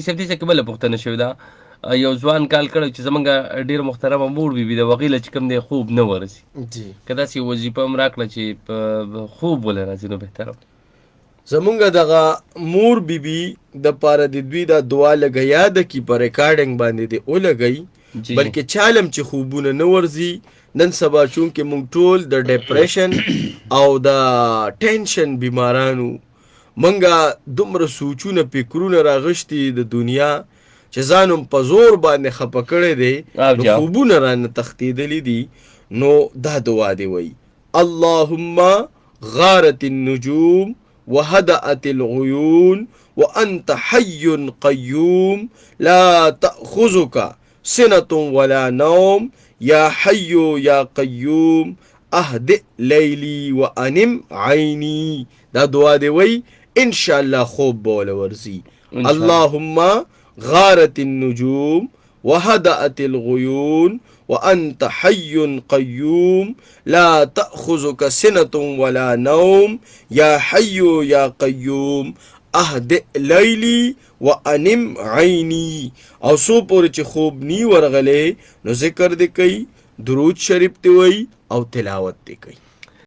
صاحب، دې ځای کې بله پوښتنه شوې ده. یو ځوان کال کړی چې زمونږ ډېر محترمه مور بي بي د هغې له چې کوم دی خوب نه ورځي. که داسې یوه وظیفه هم راکړه چې په خوب وله راځي نو بهتره. زمونږ دغه مور بي بي د پاره د دوی دا دعا لږه یاده کړي، په ریکارډنګ باندې دې ولګوي، بلکې چالم چې خوبونه نه ورځي. نن سبا چونکې مونږ ټول د ډیپریشن او د ټینشن بیمارانو، مونږه دومره سوچونه فکرونه راغشتي د دنیا چې ځان هم په زور باندې خپه کړی دی، نو خوبونه رانه تښتېدلي دي. نو دا دعا دی وایي: اللهم غارت النجوم وهدأت العيون وأنت حي قيوم لا تأخذك سنة ولا نوم يا حي يا قيوم اهدئ ليلي وأنم عيني. دا دعا دی وای، ان شاء الله خوب به وله ورځي. اللهم غارت النجوم وهدأت الغيون وأنت حي قيوم لا تأخذك سنة ولا نوم يا حي يا قيوم اهدئ ليلي وأنم عيني. او سو پورې چې خوب نی ورغلی نو ذکر دې کوي، درود شریف دی وای او تلاوت دې کوي.